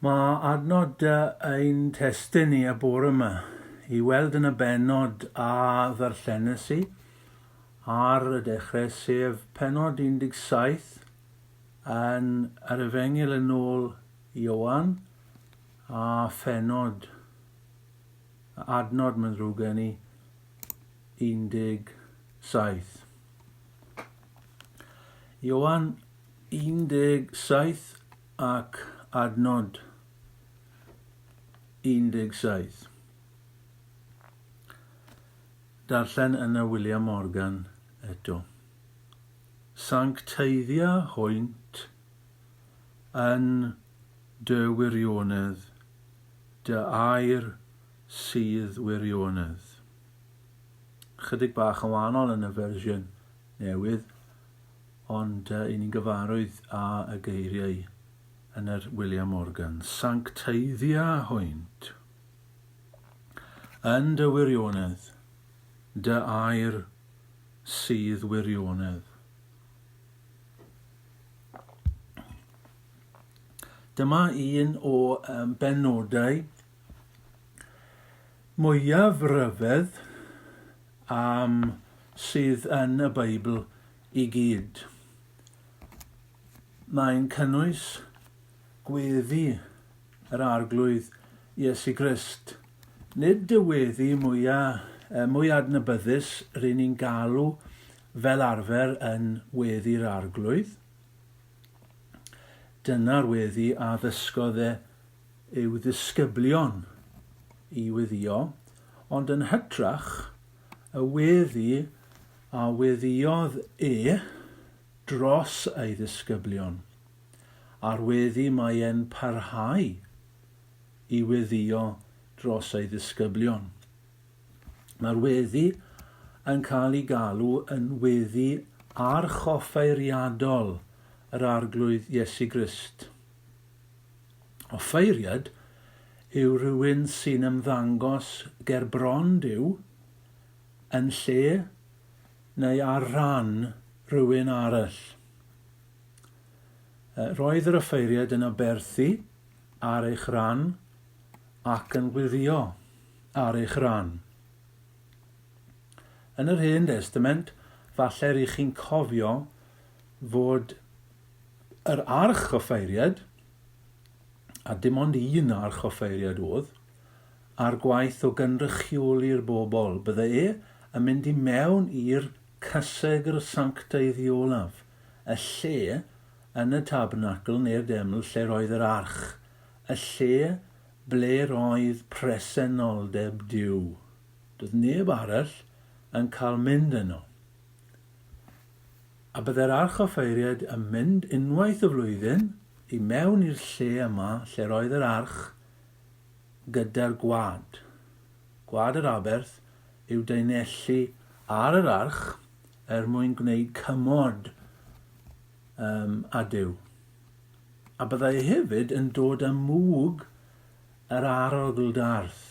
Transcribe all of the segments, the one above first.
Mae adnod ein testun ni y bore yma i weld yn y bennod a ddarllenes i ar y dechrau, sef pennod 17 yn yr Efengyl yn ôl Ioan a phennod adnod, mae'n ddrwg gen i, 17. Ioan 17 ac adnod 17. Darllen yn y William Morgan eto. Sancteiddia hwynt yn dy wirionedd, dy air sydd wirionedd. Chydig bach yn wahanol yn y fersiwn newydd, Ond i ni'n gyfarwydd â y geiriau yn yr William Morgan, Sancteiddia hwynt yn dy wirionedd, dy air sydd wirionedd. Dyma un o um, benodau mwyaf rhyfedd am sydd yn y Beibl i gyd. Mae'n cynnwys gweddi yr Arglwydd Iesu Grist. Nid y weddi mwya, mwy adnabyddus ry'n ni'n galw fel arfer yn weddi'r Arglwydd. Dyna'r weddi a ddysgodd e i'w ddisgyblion i weddïo, ond yn hytrach y weddi a weddïodd e dros ei ddisgyblion, a'r weddi mae e'n parhau i weddïo dros ei ddisgyblion. Mae'r weddi yn cael ei galw yn weddi archoffeiriadol yr Arglwydd Iesu Grist. Offeiriad yw rhywun sy'n ymddangos ger bron Duw yn lle neu ar ran rhywun arall. Roedd yr offeiriad yn aberthu ar eich rhan ac yn gweddïo ar eich rhan. Yn yr Hen Destament, falle rych chi'n cofio fod yr archoffeiriad, a dim ond un archoffeiriad oedd, a'r gwaith o gynrychioli'r bobl, bydde e yn mynd i mewn i'r cysegr sancteiddiolaf, y lle yn y tabernacl neu'r deml lle roedd yr arch, y lle ble roedd presenoldeb Duw. Doedd neb arall yn cael mynd yno. A byddai'r archoffeiriaid yn mynd unwaith y flwyddyn i mewn i'r lle yma lle roedd yr arch gyda'r gwad. Gwad yr aberth i'w daenellu ar yr arch er mwyn gwneud cymod um, â Duw. A byddai hefyd yn dod â mwg yr arogl darth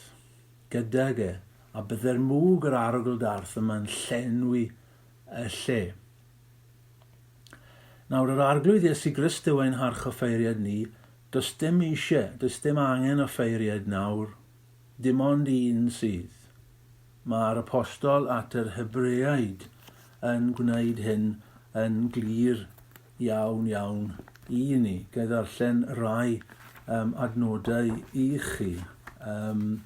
gydag e, a byddai'r mwg yr arogl darth yma'n llenwi y lle. Nawr, yr Arglwydd Iesu Grist yw ein harchoffeiriad ni, does dim eisiau, does dim angen offeiriad nawr, dim ond un sydd. Mae'r apostol at yr Hebreaid yn gwneud hyn yn glir iawn iawn i ni. Ga i ddarllen rai um, adnodau i chi um,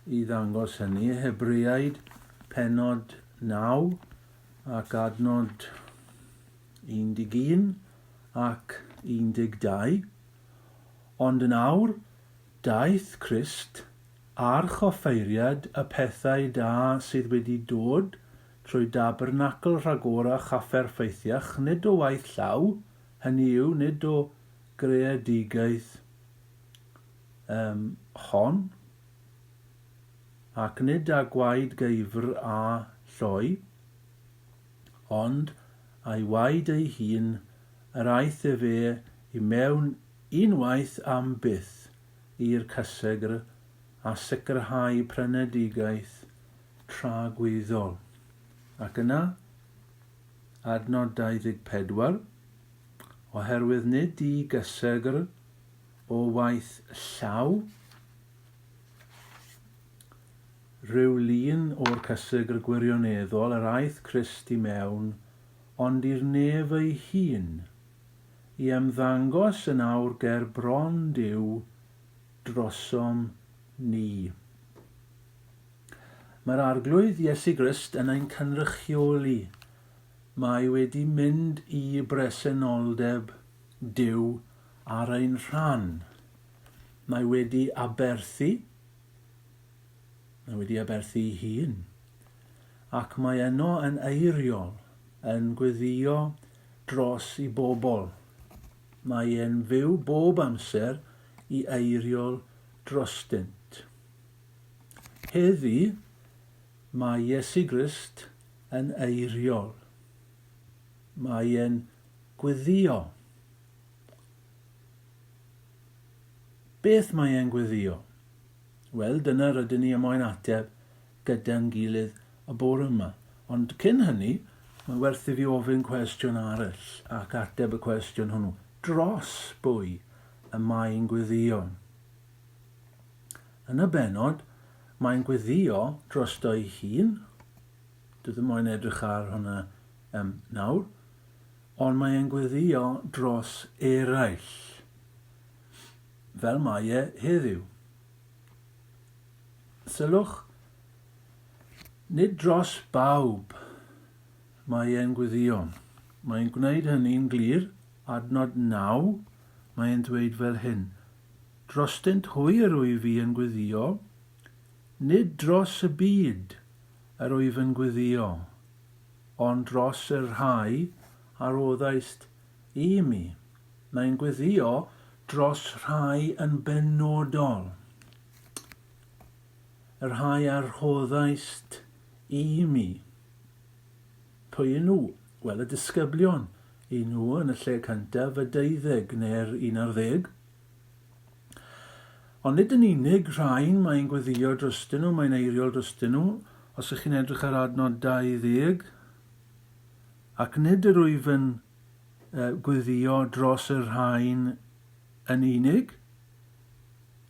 i ddangos hynny. Hebreaid penod 9 ac adnod 11 ac 12. Ond yn awr, daeth Crist, archoffeiriad y pethau da sydd wedi dod trwy dabernacl rhagorach a pherffeithiach, nid o waith llaw, hynny yw, nid o greadigaeth um, hon, Ac nid â gwaed geifr a lloi, ond â'i waed ei hun yr aeth efe i mewn unwaith am byth i'r cysegr a sicrhau prynedigaeth tragwyddol. Ac yna, adnod 24, Oherwydd nid i gysegr o waith llaw, rhyw lun o'r cysegr gwirioneddol yr aeth Crist i mewn, ond i'r nef ei hun, i ymddangos yn awr ger bron Duw drosom ni. Mae'r Arglwydd Iesu Grist yn ein cynrychioli. Mae wedi mynd i bresenoldeb Duw ar ein rhan. Mae wedi aberthu, mae wedi aberthu ei hun, ac mae yno yn eiriol, yn gweddio dros i bobl. Mae e'n fyw bob amser i eiriol drostynt. Heddi, mae Iesu Grist yn eiriol. Mae e'n gweddio. Beth mae e'n gweddio? Wel, dyna rydyn ni y moyn ateb gyda'n gilydd y bore yma. Ond cyn hynny, mae werth i fi ofyn cwestiwn arall ac ateb y cwestiwn hwnnw. Dros bwy y mae'n gweddio? Yn y bennod, mae'n gweddio drosto'i hun. Dwi ddim moyn edrych ar hwnna um, nawr. Ond mae e'n gweddio dros eraill, fel mae e heddiw. Sylwch, nid dros bawb mae e'n gweddio. Mae'n gwneud hynny'n glir, adnod 9, mae e'n dweud fel hyn, Drostynt hwy yr wyf fi yn gweddio, nid dros y byd yr wyf yn gweddio, ond dros y rhai a roddaist i mi. Mae'n gweddio dros rhai yn benodol. Y rhai a rhoddaist i mi. Pwy yn nhw? Wel, y disgyblion. I nhw yn y lle cyntaf, y deuddeg neu'r un ar ddeg. Ond nid yn unig rhain mae'n gweddio drostyn nhw, mae'n eiriol drostyn nhw. Os ych chi'n edrych ar adnod 20, ac nid yr wyf yn gweddio dros y rhain yn unig,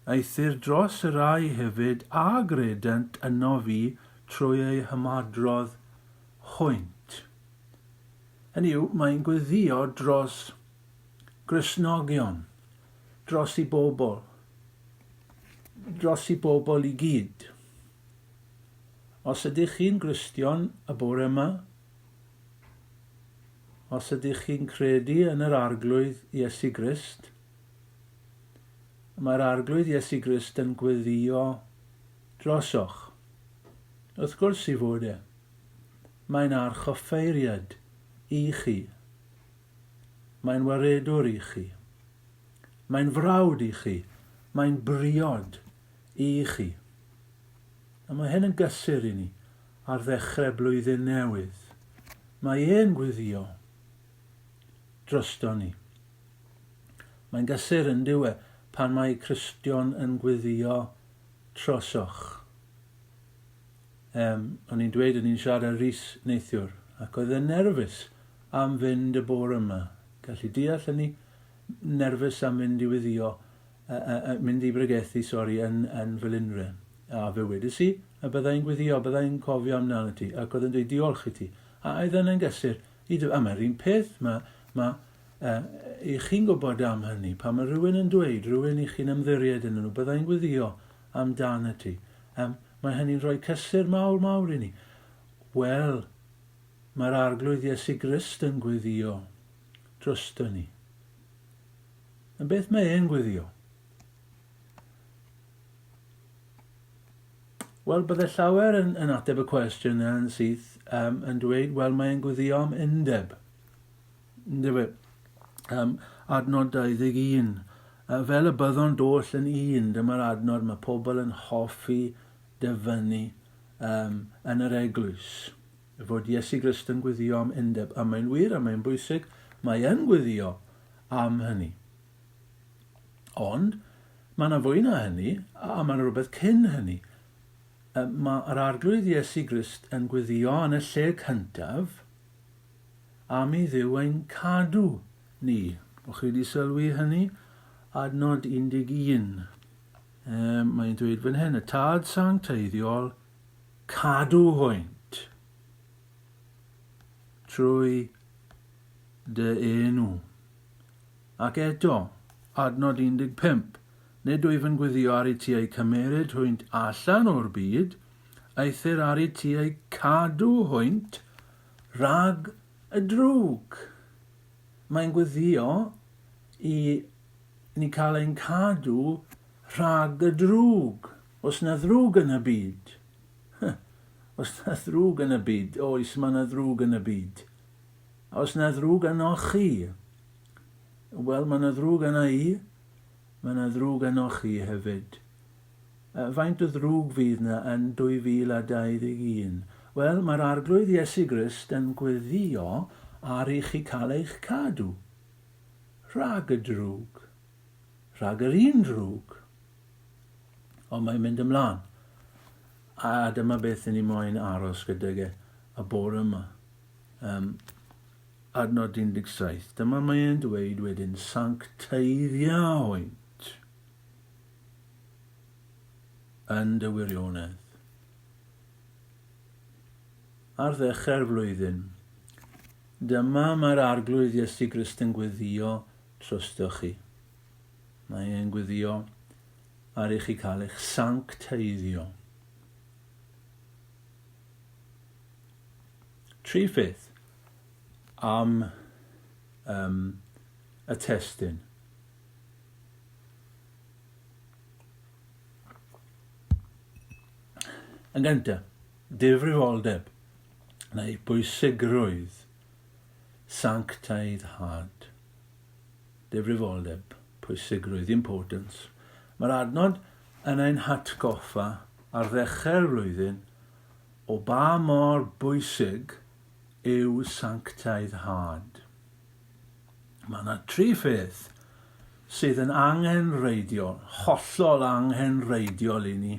eithr dros y rhai hefyd a gredant yno fi trwy eu hymadrodd hwynt. Hynny yw, mae'n gweddio dros Gristnogion, dros i bobl, dros i bobl i gyd. Os ydych chi'n Gristion y bore yma, os ydych chi'n credu yn yr Arglwydd Iesu Grist, mae'r Arglwydd Iesu Grist yn gweddio drosoch. Wrth gwrs i fod e. Mae'n archoffeiriad i chi. Mae'n waredwr i chi. Mae'n frawd i chi. Mae'n briod i chi. A mae hyn yn gysur i ni ar ddechrau blwyddyn newydd. Mae e'n gweddio drosto ni. Mae'n gysur yn dyw e pan mae Cristion yn gweddio trosoch. Um, o'n i'n dweud o'n i'n siarad â Rhys neithiwr ac oedd e'n nerfus am fynd y bore yma. Gallu deall hynny, nerfus am fynd i weddio, uh, uh, mynd i bregethu, sori, yn, yn Felindre. A fe wedes i, y byddai'n gweddio, byddai'n cofio amdano ti, ac oedd yn dweud diolch i ti. A oedd yn gysur i dy, a mae'r un peth, mae, mae uh, i chi'n gwybod am hynny, pan mae rhywun yn dweud, rhywun i chi'n ymddiried yn nhw, byddai'n gweddio amdano ti. Um, mae hynny'n rhoi cysur mawr, mawr i ni. Wel, Mae'r Arglwydd Iesu Grist yn gweddio drosto ni. Yn beth mae e'n gweddio? Wel, bydde llawer yn, yn ateb y cwestiwn yna yn syth um, yn dweud, wel, mae'n gweddio am undeb. Yndyfe? Um, adnod 21. Uh, fel y byddont oll yn un, dyma'r adnod mae pobl yn hoffi dyfynnu um, yn yr eglwys. Fod Iesu Grist yn gweddio am undeb, a mae'n wir a mae'n bwysig, mae yn gweddio am hynny. Ond, mae yna fwy na hynny, a mae yna rhywbeth cyn hynny. Mae'r Arglwydd Iesu Grist yn gweddio yn y lle cyntaf am i Dduw ein cadw ni. O'ch chi wedi sylwi hynny? adnod 11. Mae'n dweud fan hyn, y tad sancteiddiol, cadw hwynt trwy dy enw. Ac eto, adnod 15, nid wyf yn gweddio ar i ti eu cymeryd hwynt allan o'r byd, eithr ar i ti eu cadw hwynt rhag y drwg. Mae'n gweddio i ni cael ein cadw rhag y drwg. Oes 'na ddrwg yn y byd? Oes 'na ddrwg yn y byd? Oes, mae 'na ddrwg yn y byd. Oes 'na ddrwg ynoch chi? Wel, mae 'na ddrwg yna i. Mae 'na ddrwg ynoch chi hefyd. Faint o ddrwg fydd 'na yn 2021? Wel, mae'r Arglwydd Iesu Grist yn gweddio ar i chi cael eich cadw rhag y drwg. Rhag yr un drwg. Ond mae'n mynd ymlaen. A dyma beth ni moyn aros gydag e y bore yma. Adnod 17. Dyma mae e'n dweud wedyn, sancteiddia hwynt yn dy wirionedd. Ar ddechrau'r flwyddyn, dyma mae'r Arglwydd Iesu Grist yn gweddio trostoch chi. Mae e'n gweddio ar i chi cael eich sancteiddio. Tri pheth am um, y testun. Yn gyntaf, difrifoldeb neu bwysigrwydd sanctaidd-had. Difrifoldeb, pwysigrwydd, importance. Mae'r adnod yn ein hatgoffa ar ddechrau'r flwyddyn o ba mor bwysig yw sanctaidd-had. Mae yna tri pheth sydd yn angenrheidiol, hollol anghenrheidiol i ni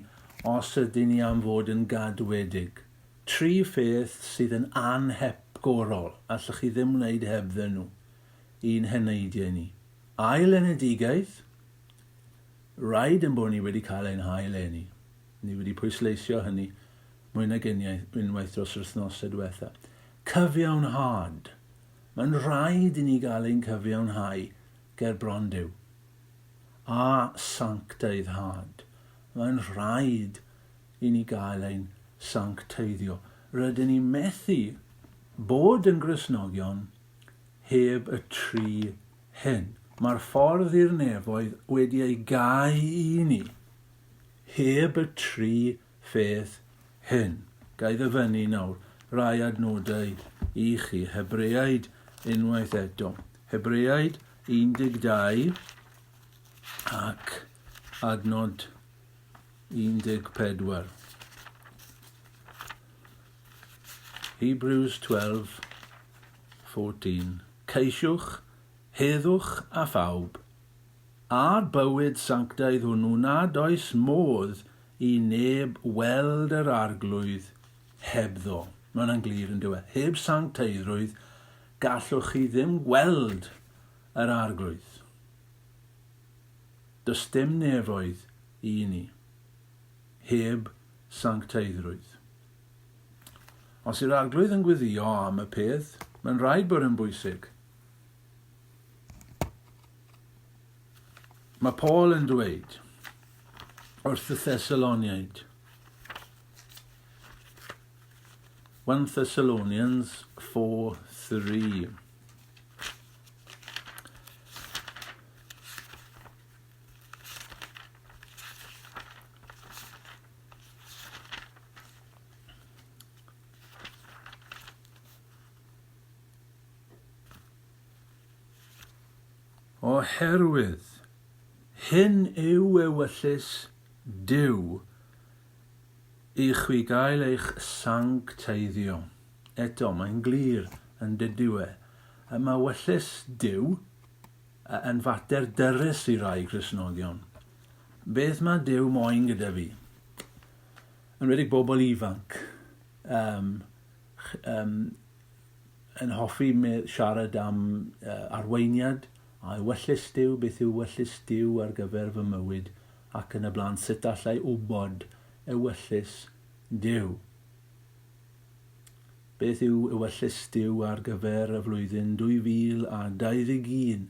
os ydyn ni am fod yn gadwedig. Tri pheth sydd yn anhepgorol, allwch chi ddim wneud hebddyn nhw, i'n heneidiau ni. Ail enedigaeth, rhaid ein bod ni wedi cael ein hail eni. Ni wedi pwysleisio hynny mwy nag unwaith dros yr wythnosau diwetha. Cyfiawnhad. Mae'n rhaid i ni gael ein cyfiawnhau ger bron Duw. A sancteiddhad. Mae'n rhaid i ni gael ein sancteiddio. Rydyn ni methu bod yn Gristnogion heb y tri hyn. Mae'r ffordd i'r nefoedd wedi ei gau i ni heb y tri pheth hyn. Ga i ddyfynnu nawr rai adnodau i chi. Hebreaid unwaith eto. Hebreaid 12 ac adnod 14. Hebrews 12, 14. Ceisiwch heddwch a phawb, a'r bywyd sanctaidd hwnnw nad oes modd i neb weld yr Arglwydd hebddo. Mae hwnna'n glir yn dyw e? Heb sancteiddrwydd, gallwch chi ddim gweld yr Arglwydd. Does dim nefoedd i ni heb sancteiddrwydd. Os yw'r Arglwydd yn gweddio am y peth, mae'n rhaid bod yn bwysig. Mae Paul yn dweud wrth y Thessaloniaid, 1 Thessalonians 4:3. Oherwydd hyn yw ewyllys Duw, i chwi gael eich sancteiddio. Eto, mae'n glir yn dydyw e. Mae ewyllys Duw yn fater dyrys i rai Cristnogion. Beth mae Duw moyn gyda fi? Yn enwedig bobl ifanc. Um, um, yn hoffi siarad am arweiniad A ewyllys Duw, beth yw ewyllys Duw ar gyfer fy mywyd ac yn y blaen, sut allai wybod ewyllys Duw? Beth yw ewyllys Duw ar gyfer y flwyddyn 2021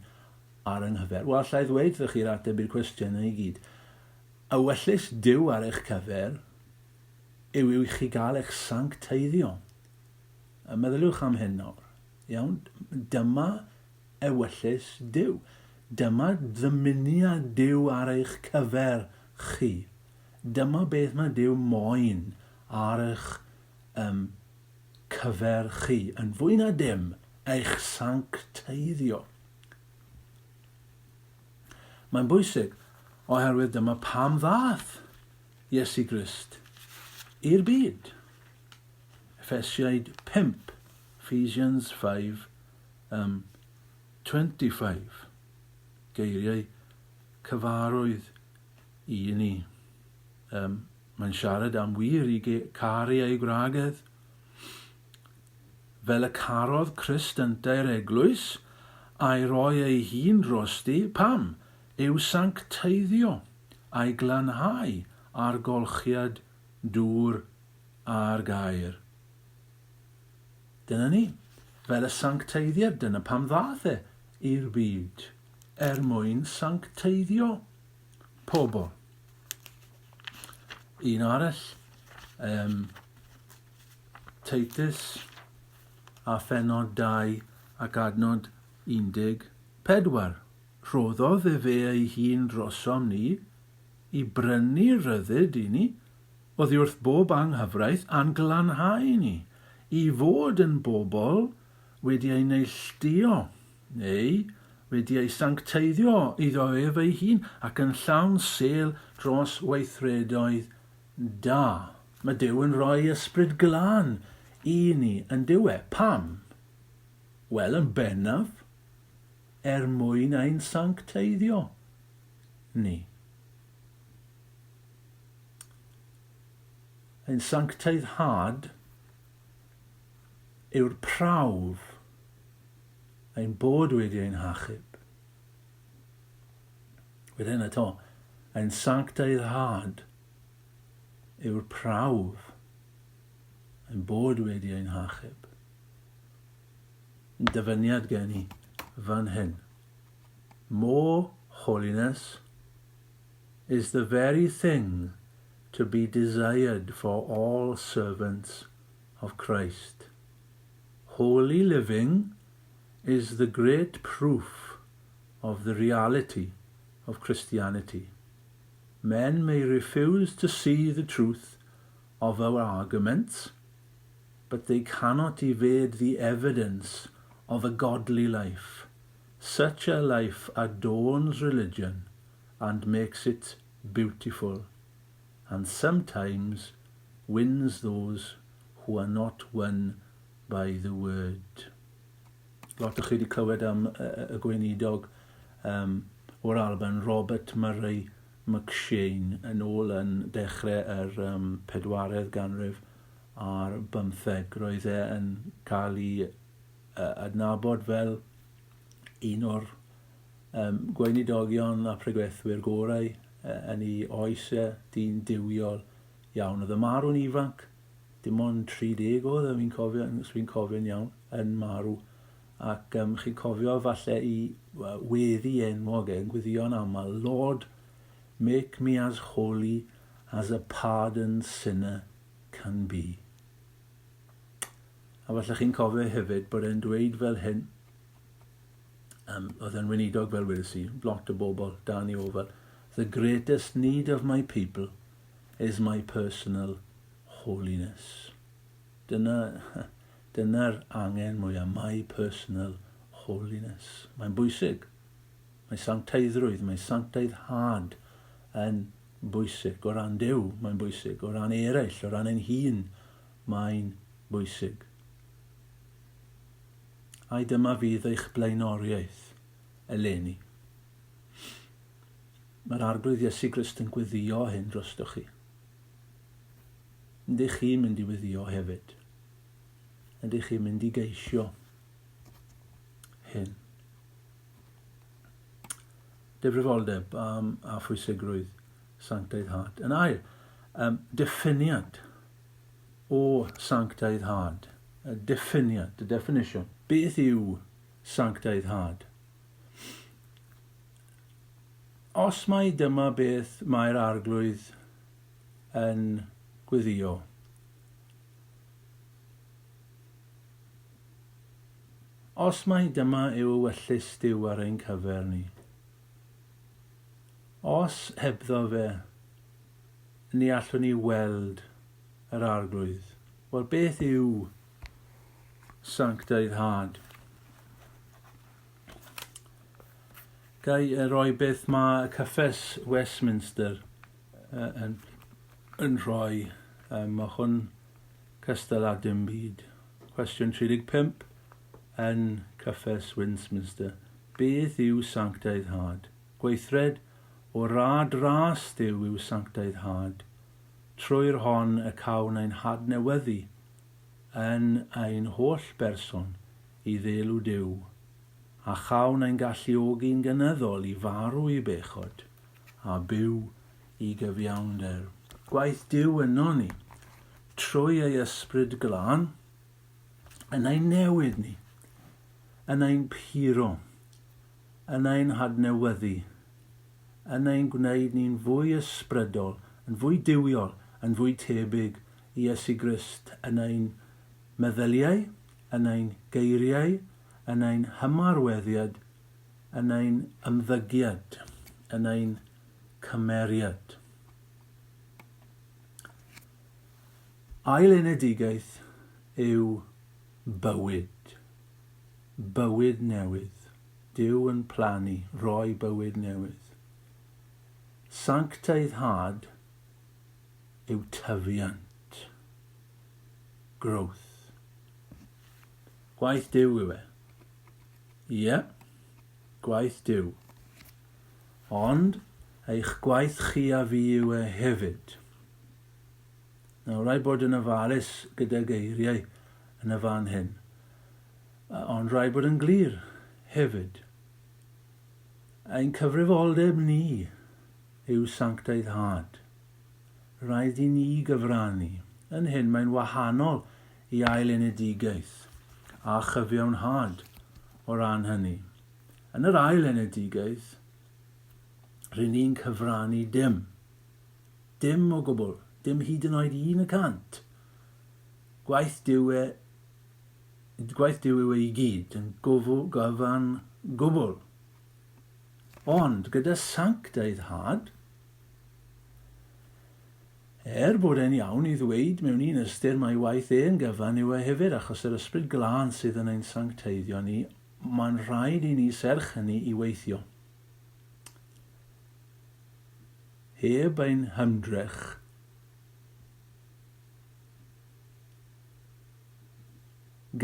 ar yng nghyfer? Wel, allai ddweud wrthych chi'r ateb i'r cwestiynau i gyd. Ewyllys Duw ar eich cyfer yw i chi gael eich sancteiddio. A meddyliwch am hyn nawr. Iawn? Dyma ewyllys Duw. Dyma ddymuniad Duw ar eich cyfer chi. Dyma beth mae Duw moyn ar eich um, cyfer chi. Yn fwy na dim, eich sancteiddio. Mae'n bwysig, oherwydd dyma pam ddath Iesu Grist i'r byd. Effesiaid 5, Ephesians 5, um, 25. Geiriau cyfarwydd i ni. Um, mae'n siarad am wir i caru ei gwragedd. Fel y carodd Crist yntau'r eglwys, a'i roi ei hun drosti, pam? I'w sancteiddio, a'i glanhau â'r golchiad dŵr a'r gair. Dyna ni. Fel y sancteiddiad, dyna pam ddaeth e i'r byd, er mwyn sancteiddio pobl. Un arall, um, Titus a phenod 2 ac adnod 14. Rhoddodd efe ei hun drosom ni i brynu rhyddid i ni oddi wrth bob anghyfraith a'n glanhau ni, i fod yn bobl wedi eu neilltuo, neu wedi eu sancteiddio iddo ef ei hun, ac yn llawn sêl dros weithredoedd da. Mae Duw yn rhoi Ysbryd Glân i ni, yn dyw e? Pam? Wel, yn bennaf, er mwyn ein sancteiddio ni. Ein sancteiddhad yw'r prawf ein bod wedi ein hachub. Wedyn eto, ein sancteiddhad yw'r prawf ein bod wedi ein hachub. Dyfyniad gen i fan hyn. More holiness is the very thing to be desired for all servants of Christ. Holy living is the great proof of the reality of Christianity. Men may refuse to see the truth of our arguments, but they cannot evade the evidence of a godly life. Such a life adorns religion and makes it beautiful, and sometimes wins those who are not won by the word. Lot o chi wedi clywed am y, y gweinidog um, o'r Alban, Robert Murray McShane, yn ôl yn dechrau yr um, pedwaredd ganrif ar bymtheg. Roedd e yn cael ei uh, adnabod fel un o'r um, gweinidogion a pregethwyr gorau uh, yn ei oes e, dyn duwiol iawn. Oedd y marw'n ifanc, dim ond 30 oedd e, fi'n cofio, os fi'n cofio'n iawn, yn marw. Ac um, chi'n cofio falle i weddi enwog e, yn gweddio'n aml, Lord, make me as holy as a pardoned sinner can be. A falle chi'n cofio hefyd bod e'n dweud fel hyn, um, oedd e'n weinidog fel wedes i, lot o bobl dan i ofal, the greatest need of my people is my personal holiness. Dyna, dyna'r angen mwyaf, my personal holiness. Mae'n bwysig. Mae sancteiddrwydd, mae sancteiddhad yn bwysig. O ran Duw, mae'n bwysig. O ran eraill, o ran ein hun, mae'n bwysig. Ai dyma fydd eich blaenoriaeth eleni? Mae'r Arglwydd Iesu Grist yn gweddio hyn drostoch chi. Ydych chi'n mynd i weddio hefyd? Ydych chi'n mynd i geisio hyn? Difrifoldeb um, a phwysigrwydd sanctaidd-had. Yn ail, um, diffiniad o sanctaidd-had. Y diffiniad, the definition. Beth yw sanctaidd-had? Os mai dyma beth mae'r Arglwydd yn gweddio, os mai dyma yw ewyllys Duw ar ein cyfer ni, os hebddo fe ni allwn ni weld yr Arglwydd, wel beth yw sanctaidd-had? Ga i roi beth mae Cyffes Westminster yn, yn rhoi. Um, mae hwn cystal â dim byd. Cwestiwn 35 yn Cyffes Westminster. Beth yw sanctaidd-had? Gweithred o rad ras Duw yw sanctaidd-had. Trwy'r hon y cawn ein hadnewyddu yn ein holl berson i ddelw Duw, a chawn ein galluogi'n gynyddol i farw i bechod a byw i gyfiawnder. Gwaith Duw yno ni, trwy ei Ysbryd Glân, yn ein newid ni, yn ein puro, yn ein hadnewyddu, yn ein gwneud ni'n fwy ysbrydol, yn fwy duwiol, yn fwy tebyg i Iesu Grist yn ein meddyliau, yn ein geiriau, yn ein hymarweddiad, yn ein ymddygiad, yn ein cymeriad. Ail-enedigaeth yw bywyd. Bywyd newydd. Duw yn plannu, rhoi bywyd newydd. Sancteiddhad yw tyfiant. Growth. Gwaith Duw yw e. Ie, gwaith Duw. Ond eich gwaith chi a fi yw e hefyd. Nawr, rhaid bod yn ofalus gyda geiriau yn y fan hyn. Ond rhaid bod yn glir hefyd. Ein cyfrifoldeb ni yw sanctaidd-had. Rhaid i ni gyfrannu. Yn hyn mae'n wahanol i ail-enedigaeth a chyfiawnhad o ran hynny. Yn yr ail-enedigaeth, rŷn ni'n cyfrannu dim. Dim o gwbl. Dim hyd yn oed 1%. Gwaith Duw e, gwaith Duw yw e i gyd, yn gwfl, gyfan gwbl. Ond gyda sanctaidd-had, Er bod e'n iawn i ddweud mewn un ystyr mai waith e'n gyfan yw e hefyd, achos yr Ysbryd Glân sydd yn ein sancteiddio ni, mae'n rhaid i ni serch hynny i weithio. Heb ein hymdrech,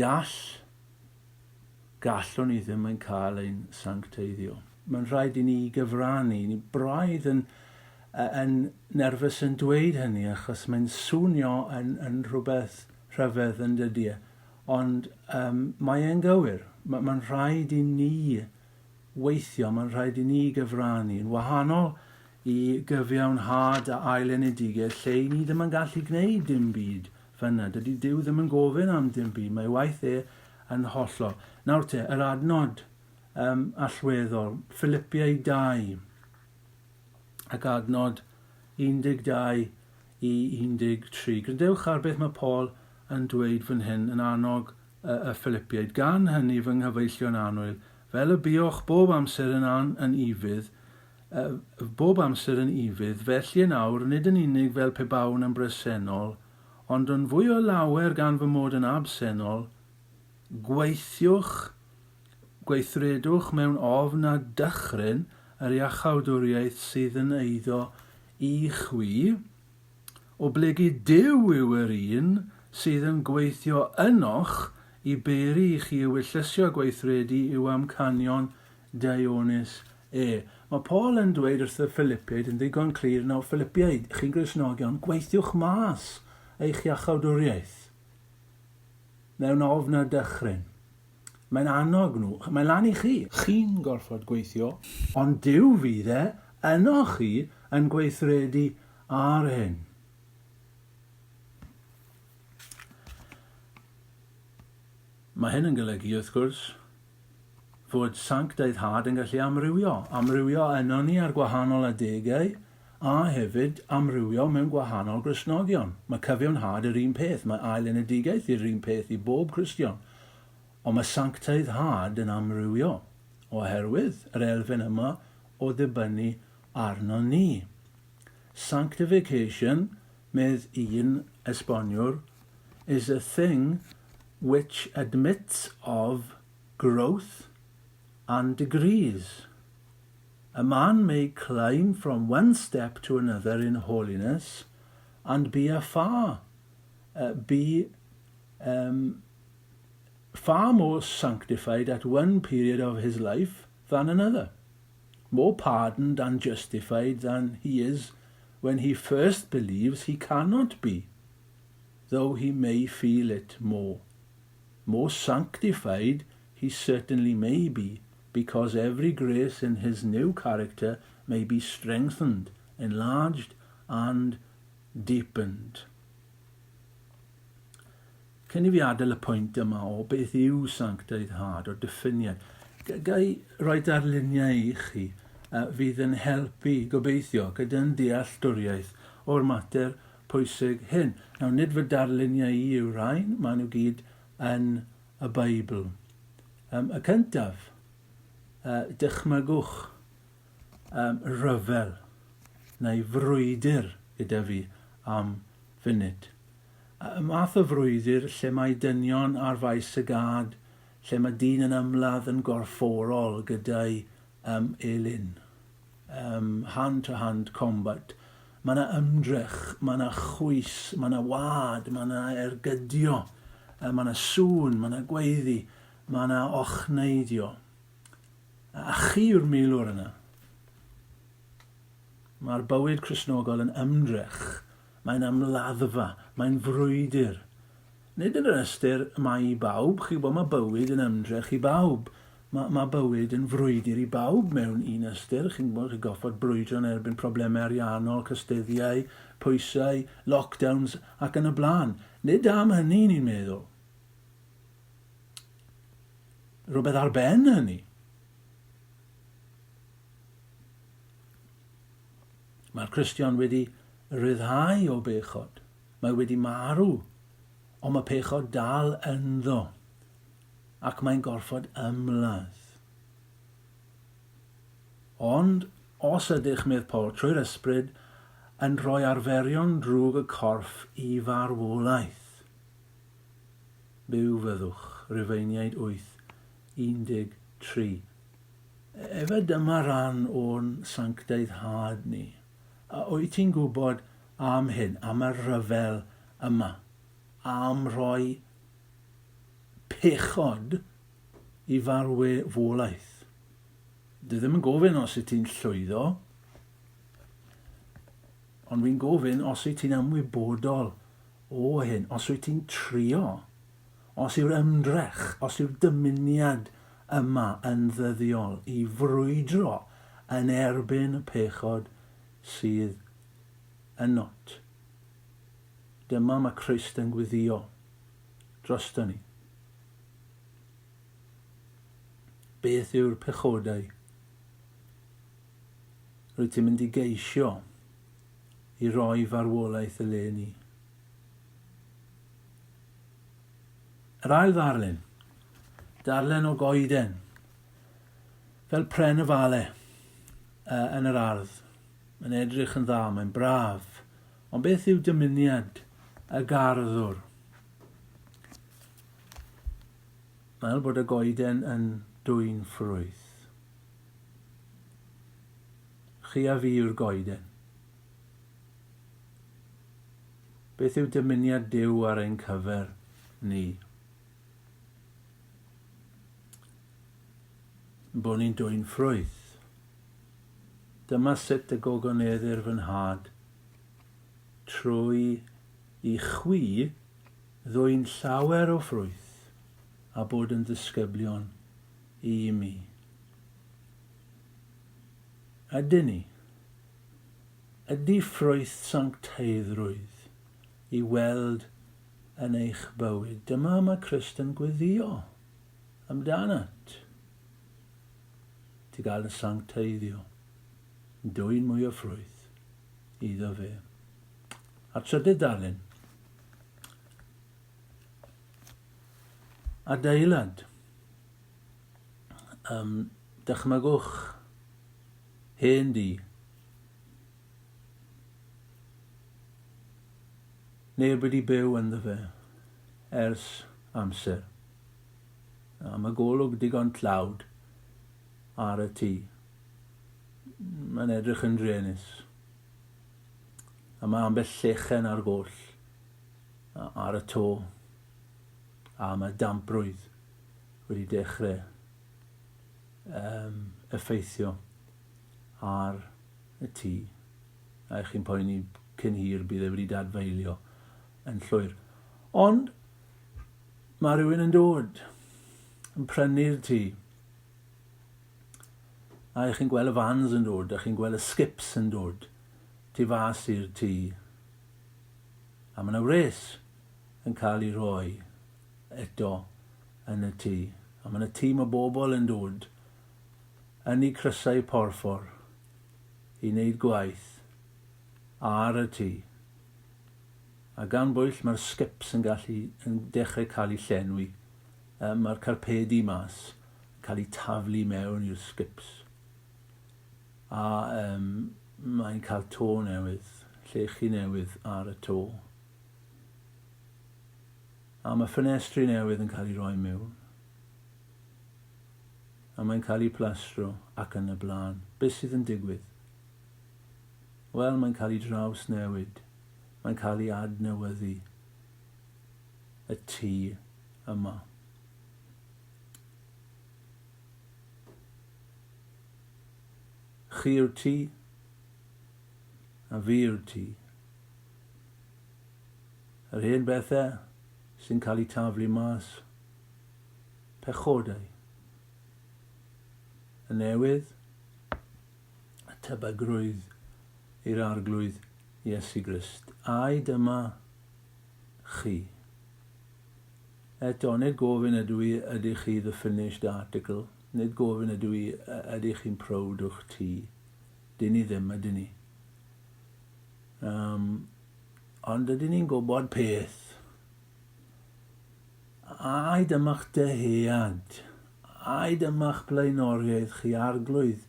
gall, gallwn ni ddim yn cael ein sancteiddio. Mae'n rhaid i ni gyfrannu. Ni braidd yn, yn nerfus yn dweud hynny achos mae'n swnio yn, yn rhywbeth rhyfedd yn dydy e. Ond um, mae e'n gywir. Mae'n ma rhaid i ni weithio, mae'n rhaid i ni gyfrannu. Yn wahanol i gyfiawnhad a ailenedigaeth lle i ni ddim yn gallu gwneud dim byd fyna. Dydy Duw ddim yn gofyn am dim byd, mae waith e yn hollol. Nawr te, yr adnod um, allweddol, Philipiau 2 ac adnod 12 i 13. Gwrandewch ar beth mae Paul yn dweud fan hyn yn annog y, y Philipiaid. Gan hynny, fy nghyfeillion annwyl, fel y buoch bob amser yn, an, yn ufudd, uh, bob amser yn ufudd, felly yn awr, nid yn unig fel pe bawn yn bresennol, ond yn fwy o lawer gan fy mod yn absennol, gweithiwch Gweithredwch mewn ofn a dychryn yr iachawdwriaeth sydd yn eiddo i chwi, oblegid Duw yw yr un sydd yn gweithio ynoch i beri i chi ewyllysio gweithredu i'w amcanion daionus e. Mae Paul yn dweud wrth y Philipiaid yn ddigon clir, nawr Philipiaid, chi'n Gristnogion, gweithiwch mas eich iachawdwriaeth mewn ofn a dychryn. Mae'n annog nhw, mae'n lan i chi. Chi'n gorfod gweithio, ond Duw fydd e ynoch chi yn gweithredu ar hyn. Mae hyn yn golygu, wrth gwrs, fod sanctaiddhad yn gallu amrywio, amrywio ynon ni ar gwahanol adegau, a hefyd amrywio mewn gwahanol Gristnogion. Mae cyfiawnhad yr un peth, mae ail-enedigaeth yr un peth i bob Cristion, ond mae sanctaiddhad yn amrywio oherwydd yr elfen yma o ddibynnu arnon ni. Sanctification, medd un esboniwr, is a thing which admits of growth and degrees. A man may climb from one step to another in holiness and be a far, uh, be um, far more sanctified at one period of his life than another, more pardoned and justified than he is when he first believes he cannot be, though he may feel it more. More sanctified he certainly may be, because every grace in his new character may be strengthened, enlarged and deepened. Cyn i fi adael y pwynt yma o beth yw sanctaiddhad, o diffiniad, ga i roi darluniau i chi uh, fydd yn helpu, gobeithio, gyda'n dealltwriaeth o'r mater pwysig hyn. Nawr, nid fy darluniau i yw rhain, maen nhw gyd yn y Beibl. Um, y cyntaf, uh, dychmygwch um, rhyfel neu frwydr gyda fi am funud. Y math o frwydr lle mae dynion ar faes y gad, lle mae dyn yn ymladd yn gorfforol gyda'i um, elyn. Um, hand to hand combat. Mae yna ymdrech, mae yna chwys, mae yna wad, mae yna ergydio, mae yna sŵn, mae yna gweiddi, mae yna ochneidio. A chi yw'r milwr yna. Mae'r bywyd Cristnogol yn ymdrech, mae'n ymladdfa, mae'n frwydr. Nid yn yr ystyr mai i bawb, chi'n gwybod, mae bywyd yn ymdrech i bawb. Mae, mae bywyd yn frwydr i bawb mewn un ystyr, chi'n gwybod, chi'n goffod brwydro yn erbyn problemau ariannol, cystuddiau, pwysau, lockdowns ac yn y blaen. Nid am hynny ni'n meddwl. Rhywbeth ar ben hynny. Mae'r Cristion wedi rhyddhau o bechod. Mae wedi marw, ond mae pechod dal ynddo, ac mae'n gorfod ymladd. Ond, os ydych, medd Paul, trwy'r ysbryd, yn rhoi arferion drwg y corff i farwolaeth, byw fyddwch, Rufeiniaid 8, 13. Efe dyma ran o'n sancteiddhad ni. A wyt ti'n gwybod am hyn, am y rhyfel yma, am rhoi pechod i farwolaeth? Dwi ddim yn gofyn os wyt ti'n llwyddo, ond fi'n gofyn os wyt ti'n ymwybodol o hyn, os wyt ti'n trio. Os yw'r ymdrech, os yw'r dymuniad yma yn ddyddiol i frwydro yn erbyn y pechod sydd ynot. Dyma mae Crist yn gweddio drosto ni. Beth yw'r pechodau rwyt ti'n mynd i geisio i roi farwolaeth eleni? Yr ail ddarlun. Darllen o goeden. Fel pren y fale uh, yn yr ardd. Mae'n edrych yn dda, mae'n braf. Ond beth yw dymuniad y garddwr? Fel bod y goeden yn dwyn ffrwyth. Chi a fi yw'r goeden. Beth yw dymuniad Duw ar ein cyfer ni? Bod ni'n dwyn ffrwyth. Dyma sut y gogoneddir fy nhad, trwy i chwi ddwyn llawer o ffrwyth. a bod yn ddisgyblion i mi. Ydyn ni? Ydy ffrwyth sancteiddrwydd i weld yn eich bywyd? Dyma mae Crist yn gweddio amdanat. Ti gael y sancteiddio, dwyn mwy o ffrwyth iddo fe. A'r trydydd darlun. Adeilad. Um, dychmygwch hen di. Neb wedi byw ynddo fe ers amser. A mae golwg digon tlawd ar y tŷ. Mae'n edrych yn druenus. A mae ambell llechen ar goll ar y to. A mae damprwydd wedi dechrau um, effeithio ar y tŷ. A chi'n poeni cyn hir bydd e wedi dadfeilio yn llwyr. Ond mae rhywun yn dod yn prynu'r tŷ. A ych chi'n gweld y vans yn dod, a chi'n gweld y skips yn dod tu fas i'r tŷ. A mae yna wres yn cael ei roi eto yn y tŷ. A mae yna tîm o bobl yn dod yn eu crysau porffor i wneud gwaith ar y tŷ. A gan bwyll mae'r skips yn gallu yn dechrau cael eu llenwi. Mae'r carpedi mas yn cael eu taflu mewn i'r skips. A um, mae'n cael to newydd, llechi newydd ar y to. A mae ffenestri newydd yn cael ei roi mewn. A mae'n cael ei plastro ac yn y blaen. Beth sydd yn digwydd? Wel, mae'n cael ei draws newid. Mae'n cael ei adnewyddu. Y tŷ yma. Chi yw'r tŷ, a fi yw'r tŷ. Yr hen bethau sy'n cael eu taflu mas, pechodau. Y newydd, y tebygrwydd i'r Arglwydd Iesu Grist. Ai dyma chi. Eto, nid gofyn ydw i ydych chi the finished article, nid gofyn ydw i ydych chi'n proud o'ch tŷ. Dyn ni ddim, ydyn ni? Um, ond ydyn ni'n gwybod peth. Ai dyma'ch dyhead, ai dyma'ch blaenoriaeth chi arglwydd,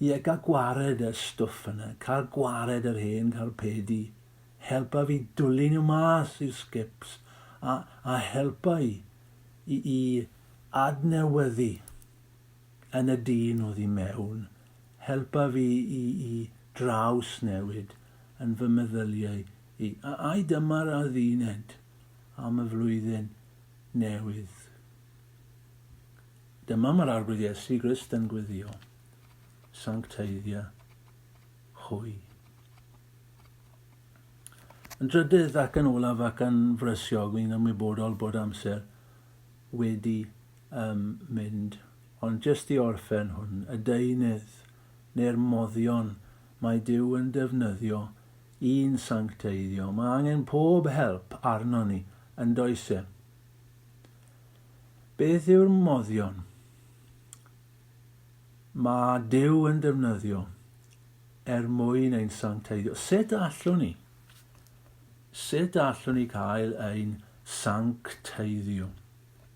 ie, gael gwared y stwff yna, cael gwared yr hen carpedi, Helpa fi dwlu nhw mas i'r skips a, a helpa i i, i adnewyddu yn y dyn oddi mewn. Helpa fi i, i draws newid yn fy meddyliau i. A, ai dyma'r adduned am y flwyddyn newydd. Dyma mae'r Arglwydd Iesu Grist yn gweddio. Sancteiddia hwy. Yn drydydd ac yn olaf ac yn frysiog, fi'n ymwybodol bod amser wedi um, mynd, ond jyst i orffen hwn, y deunydd neu'r moddion mae Duw yn defnyddio i'n sancteiddio. Mae angen pob help arno ni, yn does e? Beth yw'r moddion? Mae Duw yn defnyddio er mwyn ein sancteiddio. Sut allwn ni? Sut allwn ni cael ein sancteiddio?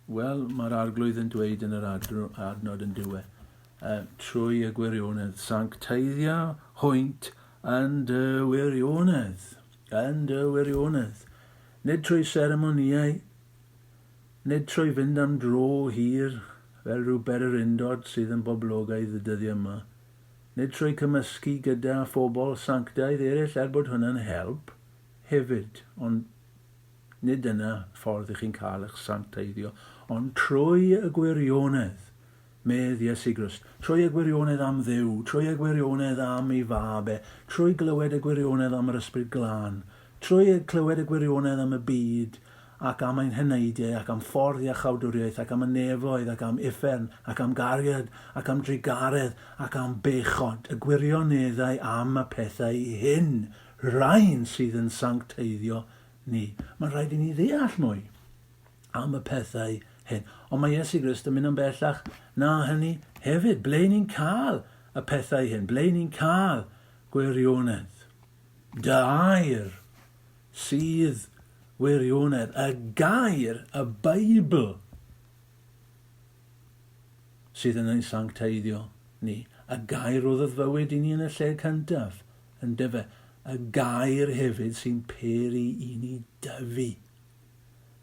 Wel, mae'r Arglwydd yn dweud yn yr adnod yn diwe, uh, trwy y gwirionedd, sancteiddio hwynt yn dy wirionedd, yn dy wirionedd. Nid trwy seremonïau, Nid trwy fynd am dro hir fel rhyw bererindod sydd yn boblogaidd y dyddiau yma, nid trwy cymysgu gyda phobl sanctaidd eraill er bod hwnna'n help hefyd, ond nid dyna ffordd i chi'n cael eich sancteiddio, ond trwy y gwirionedd, medd Iesu Grist, trwy y gwirionedd am Dduw, trwy y gwirionedd am ei fab e, trwy glywed y gwirionedd am yr Ysbryd Glân, trwy clywed y gwirionedd am y byd, ac am ein heneidiau ac am ffordd iachawdwriaeth ac am y nefoedd ac am uffern ac am gariad ac am drugaredd ac am bechod, y gwirioneddau am y pethau hyn, rhain sydd yn sancteiddio ni. Mae'n rhaid i ni ddeall mwy am y pethau hyn. Ond mae Iesu Grist yn mynd yn bellach na hynny hefyd. Ble ni'n cael y pethau hyn? Ble ni'n cael gwirionedd? Dy air sydd wirionedd, y gair, y Beibl, sydd yn ein sancteiddio ni. Y gair roddodd fywyd i ni yn y lle cyntaf, yn dyfe. Y gair hefyd sy'n peri i ni dyfu.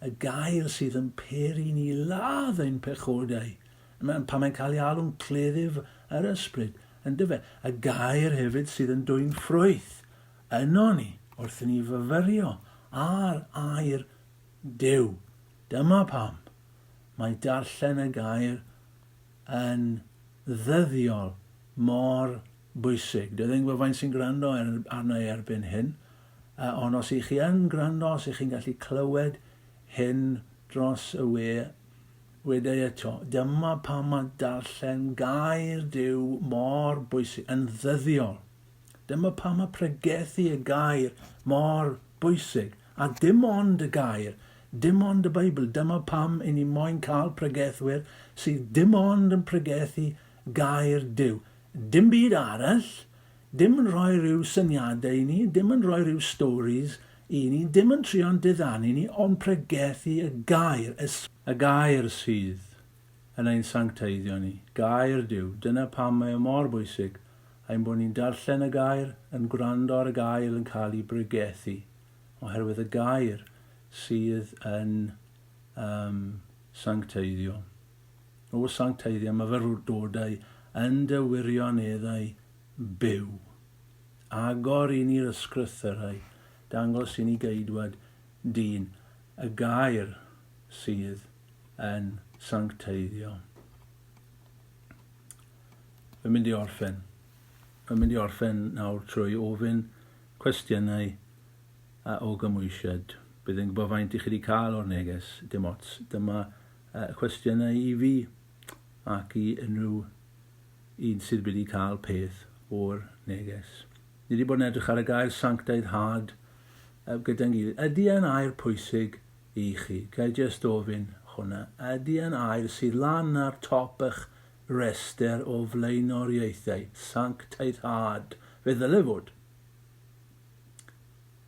Y gair sydd yn peri i ni ladd ein pechodau. Pan mae'n cael ei alw'n cleddyf yr ysbryd, yn dyfe. Y gair hefyd sydd yn dwyn ffrwyth yno ni wrth i ni fyfyrio ar air Duw. Dyma pam mae darllen y gair yn ddyddiol mor bwysig. Dwi ddim yn gwybod faint sy'n gwrando arna i erbyn hyn, ond os ych chi yn gwrando, os ych chi'n gallu clywed hyn dros y we, wedai eto, dyma pam mae darllen gair Duw mor bwysig, yn ddyddiol. Dyma pam mae pregethu y gair mor bwysig. A dim ond y gair, dim ond y Beibl, dyma pam i ni moyn cael pregethwyr sydd dim ond yn pregethu gair Duw. Dim byd arall, dim yn rhoi rhyw syniadau i ni, dim yn rhoi rhyw stories i ni, dim yn trio'n diddanu ni, ond pregethu y gair, y, y gair sydd yn ein sancteiddio ni, gair Duw. Dyna pam mae o mor bwysig ein bod ni'n darllen y gair, yn gwrando ar y gair yn cael ei bregethu, oherwydd y gair sydd yn um, sancteiddio. O sancteiddio myfyrdodau yn dy wirioneddau byw. Agor i ni'r ysgrythyrau, dangos i ni geidwad dyn, y gair sydd yn sancteiddio. Fi'n mynd i orffen. Fi'n mynd i orffen nawr trwy ofyn cwestiynau a o gymwysiad. Bydd yn gwybod faint i chi wedi cael o'r neges, dim ots. Dyma cwestiynau i fi ac i unrhyw un sydd wedi cael peth o'r neges. Ni wedi bod yn edrych ar y gair sanctaidd had gyda'n gilydd. Ydy e'n air pwysig i chi? Ga i jyst ofyn hwnna. Ydy e'n air sydd lan ar top eich rhestr o flaenoriaethau sanctaidd-had? Fe ddyle fod.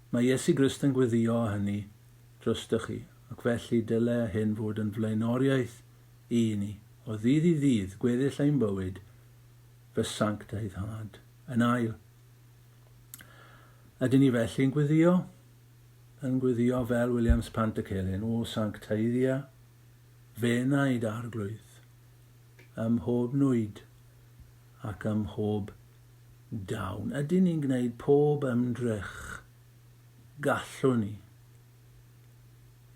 Mae Iesu Grist yn gweddio hynny drostoch chi, ac felly dyle hyn fod yn flaenoriaeth i ni, o ddydd i ddydd, gweddill ein bywyd, fy sanctaidd-had. Yn ail, ydyn ni felly yn gweddio? Yn gweddio fel Williams Pantycelyn, O sancteiddia f'enaid, Arglwydd, ym mhob nwyd ac ym mhob dawn. Ydyn ni'n gwneud pob ymdrech gallwn ni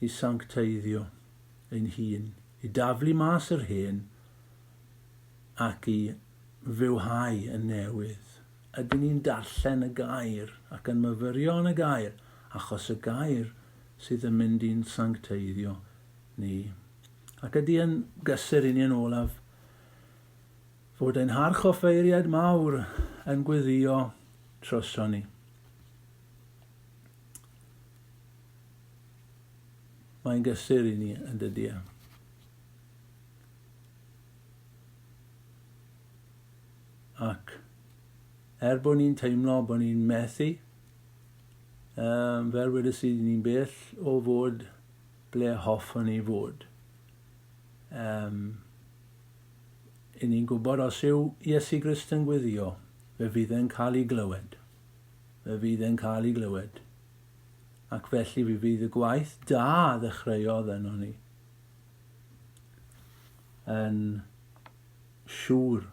i sancteiddio ein hun, i daflu mas yr hen ac i fywhau y newydd? Ydyn ni'n darllen y gair ac yn myfyrio yn y gair, achos y gair sydd yn mynd i'n sancteiddio ni? Ac ydy yn gysur i ni yn olaf fod ein harchoffeiriad mawr yn gweddio troson ni? Mae'n gysur i ni yn dydy e. Ac er bod ni'n teimlo bod ni'n methu, um, fel wedes i, ni'n bell o fod ble hoffwn ni fod. Um, i ni'n gwybod os yw Iesu Grist yn gweddio, fe fydd e'n cael ei glywed. Fe fydd e'n cael ei glywed. Ac felly fe fydd y gwaith da ddechreuodd yno ni yn siŵr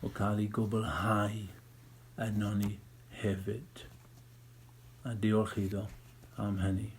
o cael ei gwblhau yno ni hefyd. A diolch iddo am hynny.